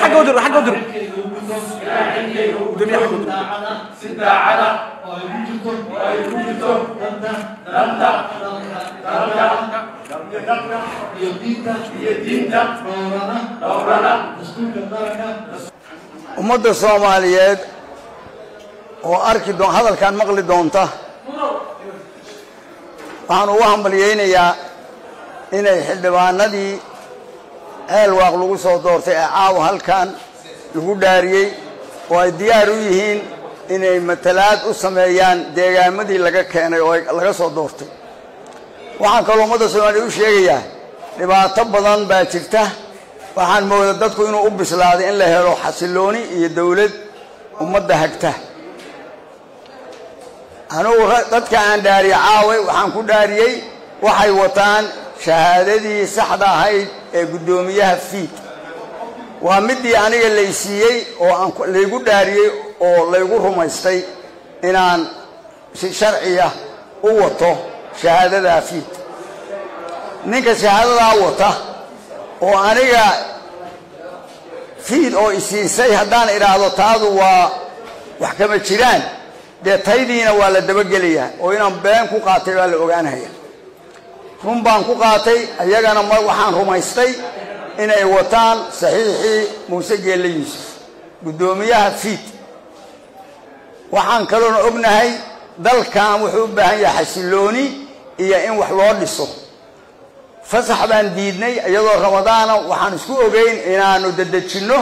Xagga u dur, xagga u dur. Gudoomiyaha xagga u dur. Si daacada oo ay ku jirto danta dalka iyo diinta, dhowrana Ummadda Soomaaliyeed oo arki doon hadalkan, maqli doonta, waxaan ugu hambalyaynayaa inay xildhibaanadii Ceelwaaq lagu soo doortay ee caawa halkan lagu dhaariyey oo ay diyaar u yihiin inay matalaad u sameeyaan deegaamadii laga keenay oo laga soo doortay. Waxaan kaloo ummadda Soomaaliya u sheegayaa, dhibaato badan baa jirta. Waxaan moodaa dadku inuu u bislaaday in la helo xasillooni iyo dawlad ummadda hagta. Anugu dadka aan dhaariyey caaway waxaan ku dhaariyey waxay wataan shahaadadii saxda ahayd ee guddoomiyaha FIID. Waa midii aniga laysiiyey oo aan laygu dhaariyey oo laygu rumaystay inaan si sharciya u wato shahaadadaa FIID. Ninka shahaadadaa wata oo aniga FIID oo isiisay, haddaan idhaahdo taadu waa wax kama jiraan, dee taydiina waa la dabagelayaa oo inaan been ku qaatay baa la ogaanaya. Run baan ku qaatay, ayagana ma waxaan rumaystay inay wataan saxiixii Muuse Geelle Yuusuf, guddoomiyaha FIID. Waxaan kaloona ognahay dalkan wuxuu u baahan yahay xasillooni iyo in wax loo dhiso. Fasax baan diidnay iyadoo Ramadaana. Waxaan isku ogeyn inaanu dedejinno.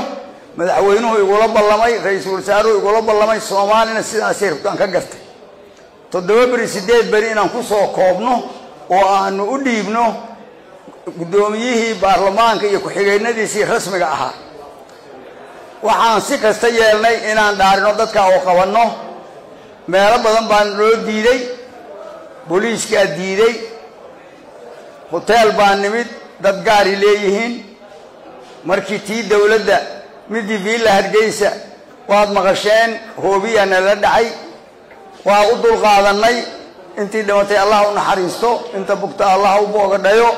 Madaxweynuhu igula ballamay, ra-iisul wasaaruhu igula ballamay, Soomaalina sidaasay rabtaan ka gartay, 7 beri, 8 beri inaan ku soo koobno oo aanu u dhiibno guddoomiyihii baarlamaanka iyo ku-xigeynadiisii rasmiga ahaa. Waxaan si kasta yeelnay inaan dhaarino dadka oo qabanno. Meelo badan baan loo diiday, booliiskaa diiday. Hoteel baa nimid dad gaari leeyihiin. Markii tii dawladda, midii Villa Hargeysa, waad maqasheen, hoobiyaa nala dhacay. Waa u dulqaadanay. Intii dhimatay Allah u naxariisto, inta bugta Allah u boogadhayo.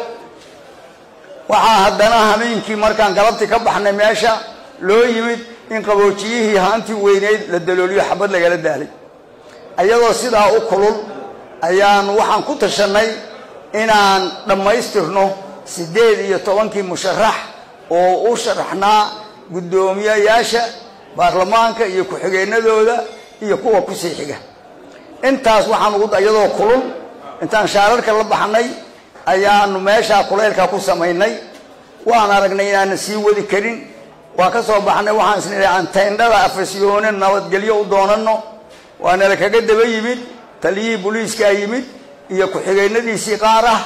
Waxaa haddana hameenkii markaan galabtii ka baxnay meesha loo yimid in qaboojiyihii haantii weyneyd la dalooliyo, xabad lagala daalay. Ayadoo sidaa u kulul ayaanu waxaan ku tashanay inaan dhammaystirno 18-kii musharax oo u sharaxnaa guddoomiyayaasha baarlamaanka iyo ku-xigeenadooda iyo kuwa kusii xiga. Intaas waxaan ugu, iyadoo kulul intaan shaararka la baxnay ayaanu meeshaa kulaylkaa ku samaynay. Waan aragnay inaanan sii wadi karin, waa ka soo baxnay. Waxaan isnidhi aan tayndhada Afasyoone nabadgelyo u doonano. Waana la kaga daba yimid, taliyihii booliiskaa yimid iyo ku-xigeynadiisii qaar ah.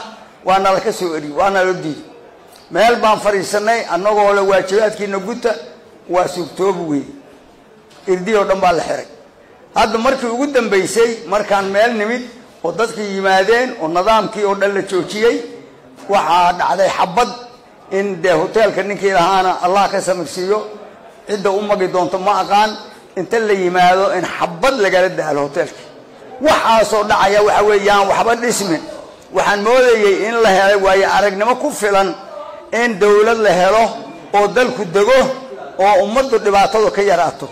Waana la ka soo eriyey, waana loo diiday. Meel baan fadhiisanay annagoo le waajibaadkiina guta. Waa suurtoobi weeye, irdi oo dhan baa la xiray. Hadda markii ugu dambaysay markaan meel nimid oo dadkii yimaadeen oo nidaamkii oo dhan la joojiyey, waxaa dhacday xabad in dee hoteelka ninkii lahaana Allah ka samirsiiyo, cidda u magi doonto ma aqaan, inta la yimaado in xabad lagala daalo hoteelka. Waxaasoo dhacaya waxa weeyaan waxba dhismin. Waxaan moodayey in la helay waayo aragnimo ku filan in dawlad la helo oo dalku dego oo ummaddu dhibaatadu ka yaraato.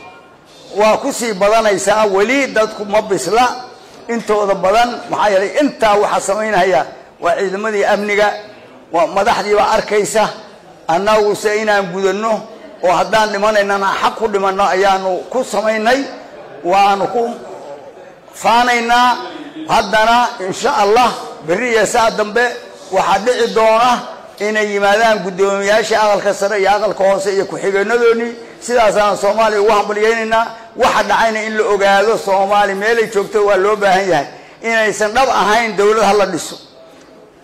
Waa ku sii badanaysaa. Weli dadku ma bisla intooda badan, maxaa yeelay intaa waxaa samaynaya waa ciidamadii amniga, waa madaxdiibaa arkaysa. Annaguse inaan gudanno oo haddaan dhimanaynana xaq ku dhimanno ayaanu ku samaynay, waanu ku faanaynaa. Haddana insha Allah berri iyo saa dambe waxaa dhici doona inay yimaadaan guddoomiyaasha aqalka sare iyo aqalka hoose iyo ku-xigeenadoodii. Sidaasaan Soomaaliya ugu hambalyaynaynaa. Waxa dhacayna in la ogaado, Soomaali meelay joogto waa loo baahan yahay inaysan dhab ahayn dawlad hala dhiso.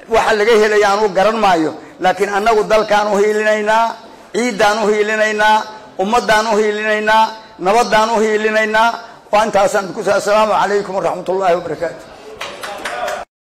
Waxa laga helaya anugu garan maayo, laakiin annagu dalkaan u hiilinaynaa, ciiddaan u hiilinaynaa, ummaddaan u hiilinaynaa, nabaddaan u hiilinaynaa. Waa intaasaan ku. Assalaamu calaykum waraxmat ullaahi wabarakaatu.